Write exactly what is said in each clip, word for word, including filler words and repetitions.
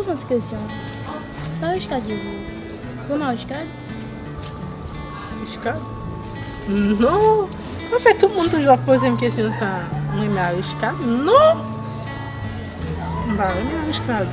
Yon ti kesyon. Sa Richcard ye pou ou? Ou renmen Richcard? Richcard? Non! Anfen, tout moun toujou ap poze m kesyon sa a. Mwen renmen Richcard? Non! M pa renmen Richcard.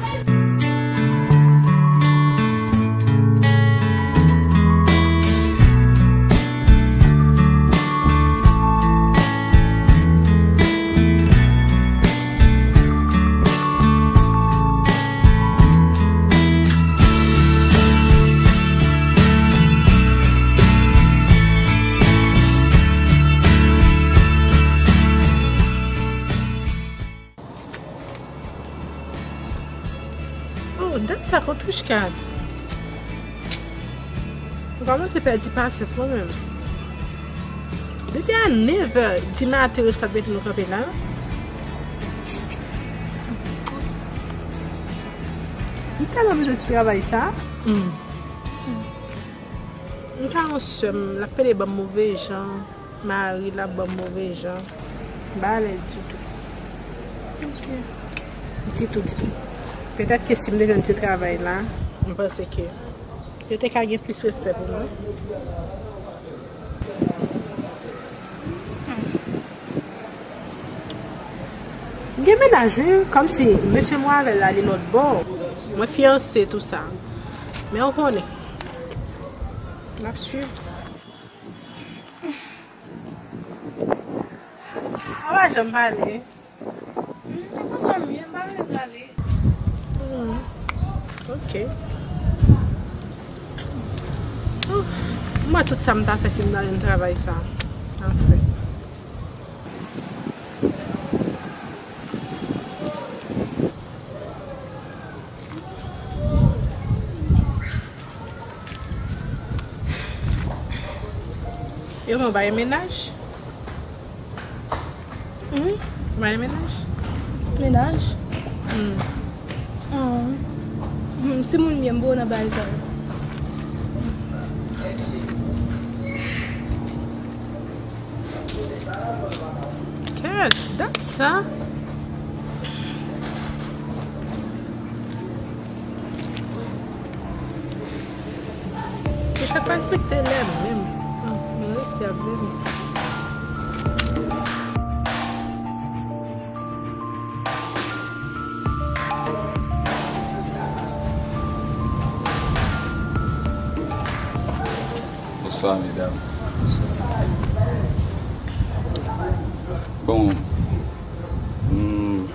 Oh, dat sa kot Richcard. M kòmanse pèdi pasyans mwen menm. Depi a nevè dimaten Richcard mete nou kanpe la. M tèlman bezwen ti travay sa. Hmm. M ka yon sè m, l ap pede ban m move jan. Mari l ap ban m move jan. M pa alèz ditou. Ok. Ditou, ditou. Petèt ke si m te jwenn ti travay la, m panse ke yo te ka gen plis respè pou mwen. M gen mennaj, wi, kòmsi mesye mwen avè l ale lòt bò. Mwen fiyanse, tou sa. Men w konnen. N ap swiv. A pa janm pale. Hmm, se konsa m ye, m pa vle pale. Hmm, ok. Ouf, mwen tout sa m ta fè si m ta jwenn travay sa. Anfen. Yo, mwen bay mennaj. Hmm? Bay mennaj. Mennaj? Hmm. Ah. Hmm, timoun byen bo nan bagay sa yo. Kèt, dat sa. Richcard pa respekte lè menm. Ah, men resi ap vini. Bonswa, medam. Bon, m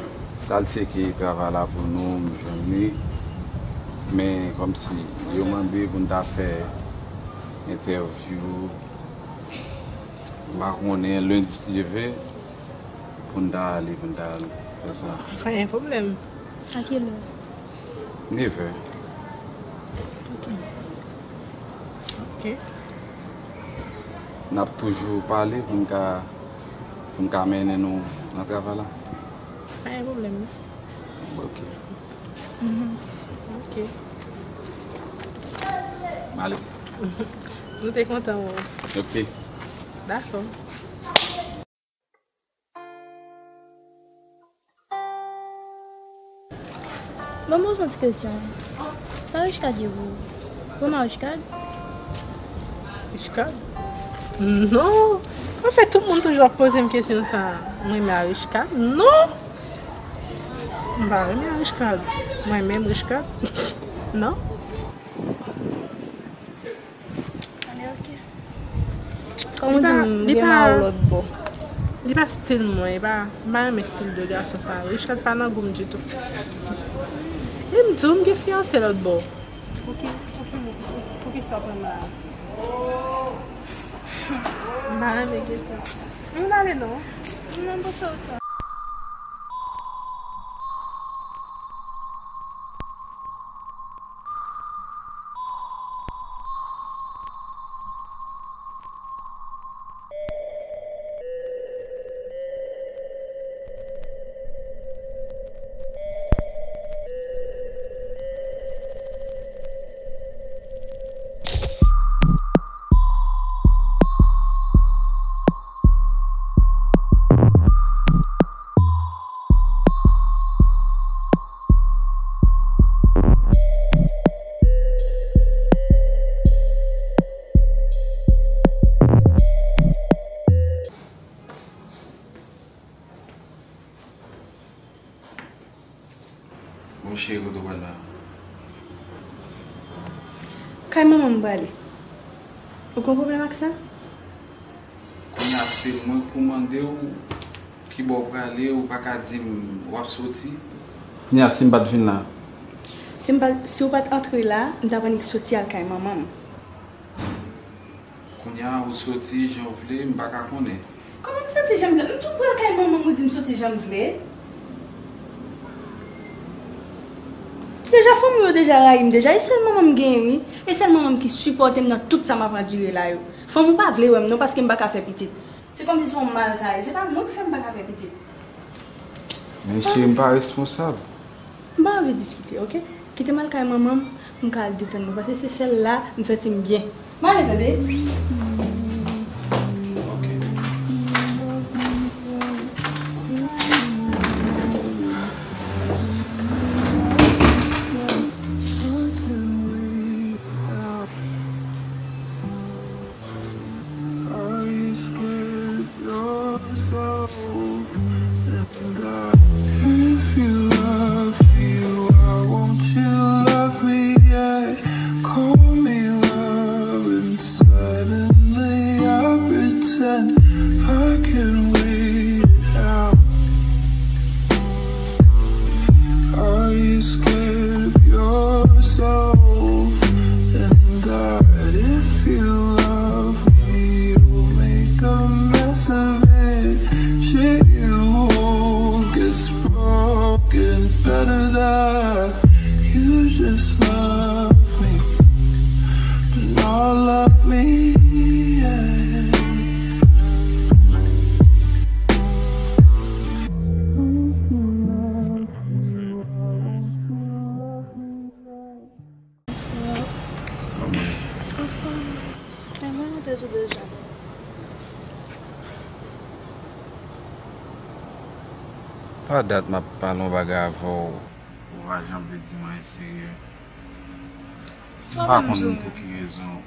t al tcheke travay la pou nou, m jwenn li. Men kòmsi yo mande pou n ta fè entèvyou, m pa konnen, lendi si Dye vle, pou n ta ale, pou n ta al fè sa. Pa gen pwoblèm. A kilè? Nevè. Ok. Ok. N ap toujou pale pou n ka, pou n ka mennen nou nan travay la. Pa gen pwoblèm, non. Ok. Mhm. Ok. M ale. Nou te kontan wè w. Ok. Dakò. Ban m poze yon ti kesyon. Sa Richcard ye pou ou? Ou renmen Richcard? Richcard? Non. Anfen, tout moun toujou ap poze m kesyon sa a. Mwen renmen Richcard? Non. M pa renmen Richcard. Mwen menm Richcard? Non. Ale, ok. Kòm ou di m, m gen ma ou lòt bò. Li pa stil mwen, e pa, m pa renmen stil de gason sa. Richcard pa nan gou m ditou. E m di w m gen fiyanse lòt bò. Pou ki, pou ki, pou ki sa w pran m la? M pa renmen kesyon. M ale non. M nan pou fè w tan. Kay manman m prale. Ou gen pwoblèm ak sa? Kounye a se mwen k pou mande w ki bò w prale, ou pa ka di m w ap soti? Kounye a si m pa t vin la? Si m pa, si w pa t antre la, m t ap annik soti al kay manman m. Kounye a ou soti jan w vle, m pa ka konnen. Kòman m soti jan m vle? M tou pral kay manman m, ou di m soti jan m vle? Deja fanmi yo deja rayi m deja, e sèl manman m genyen wi. E sèl manman m ki sipòte m nan tout sa m ap andire la yo. Fanmi w pa vle wè m non paske m pa ka fè pitit. Se kòmsi se yon mal sa ye. Se pa mwen k fè m pa ka fè pitit. Men cheri, m pa responsab. M pa anvi diskite, oke? Kite m al kay manman m, pou m ka al detann mwen, paske se sèl la m santi m byen. M ale tande. If you love me, why won't you love me yet? Call me love and suddenly I pretend I can wait it out. Are you scared of yourself? And that if you love me, you'll make a mess of it. Shit you hold gets broken. Better that you just love me, but not love me yet. Pa dat m ap pale yon bagay avè w, ou pa janm vle di m anyen serye. M pa konn pou ki rezon.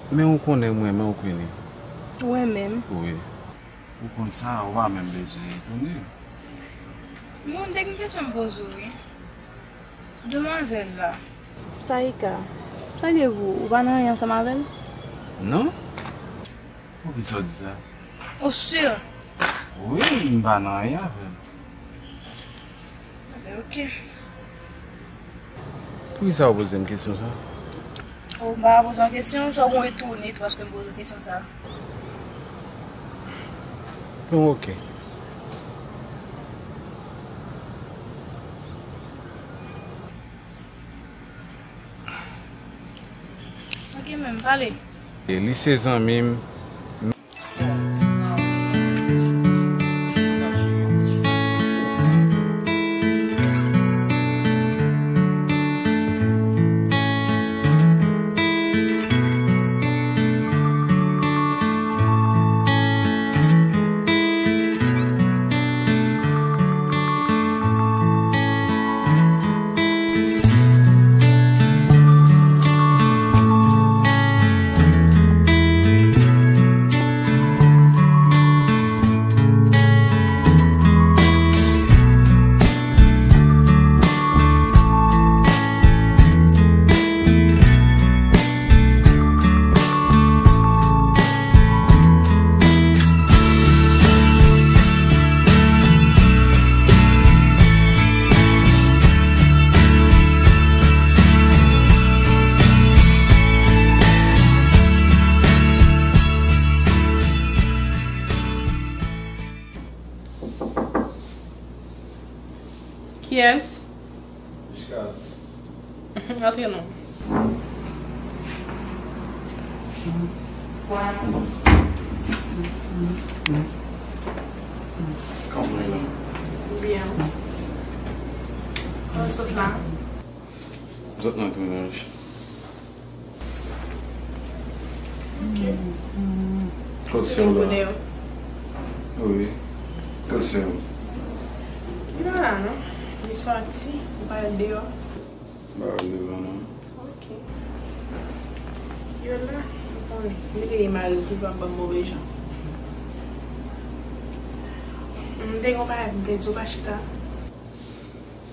Men ou konnen m renmen w, Queenie. Ou renmen m? Wi. Ou konn sa, ou pa menm bezwen etone. Bon, m te gen kesyon m poze w, wi. Demwazèl la. Saïka, sa l ye pou ou? Ou pa nan anyen ansanm avè l? Non. Poukisa w di sa? Ou si? Wi, m pa nan anyen avè l. Oke. Poukisa w poze m kesyon sa? Ou pa poze yon kesyon, sa w gon etone tou paske m poze w kesyon sa. Bon, oke. Oke, men pale. E li se zanmi m. Kiyès? Antre non. Kòman w ye la? Byen. Kòman w sot la? M sot nan tounaj. Ok. Kot sè w la? Wi. Kot sè w? Li pa la non. Li soti, li pa al deyò. Li pa al deyò non. Ok. Yo la, m konnen. Li te gen mari tou, pa ban move jan. M te gen yon bagay pou m te di w, pa chita.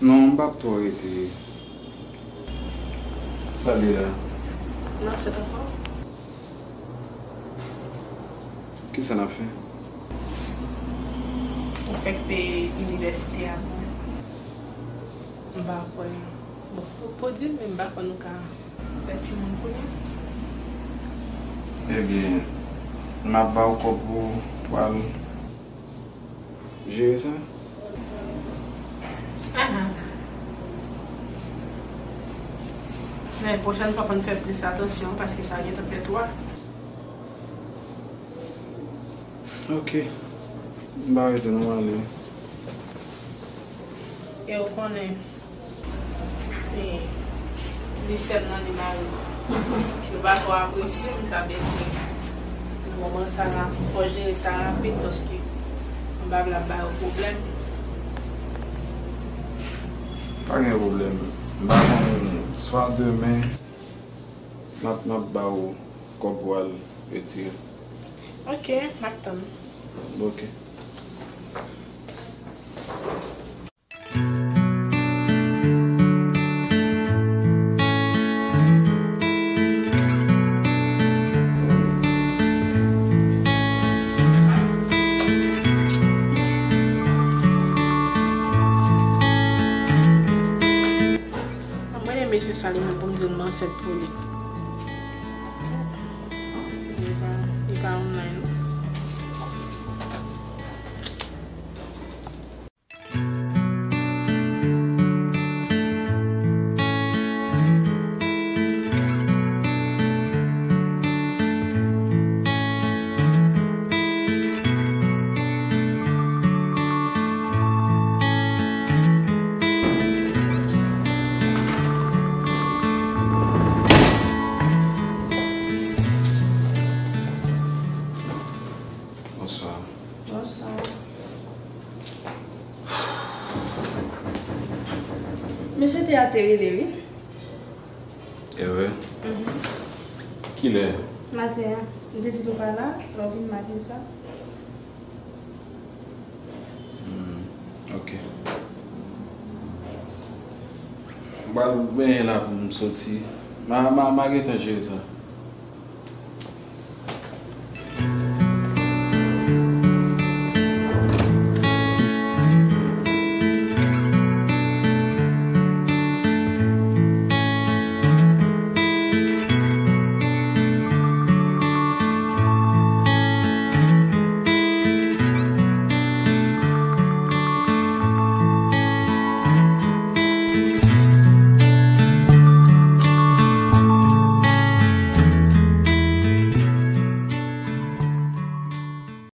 Non, m p ap twò rete. Sa l ye la? Nan sèt ankò. Kisa n ap fè? Ou fèk peye inivèsite a pou mwen. M pa kwè. Bon, pou, pou di m, men m pa kwè nou ka fè timoun kounye a. Ebyen, m ap ba w kòb pou, pou al jere sa. Ahan. Men pwochèn fwa, fò n fè plis atansyon, paske sa gentan fè twa. Ok. M pa rete non, m ale. E ou konnen, e, li sè m nan, li mari m. Yo pa twò apresye m, sa vle di, nan moman sa la, fò jere sa rapid, paske m pa vle ap ba yo pwoblèm. Pa gen pwoblèm. M pa konnen, swa demen, m ap, m ap ba w kòb pou w al retire. Ok, m ap tann. Ok. Mwen renmen mesye sa li menm pou m di l m ansent pou li. Li pa, li pa online non. Bonswa. Bonswa. Mesye te a te rele, wi. E vre? Mhm. Kilè? Maten an. M te di l ou pa la, lè w vin maten sa. Hmm, ok. M pral benyen la pou m soti. Ma, ma, ma gentan jere sa.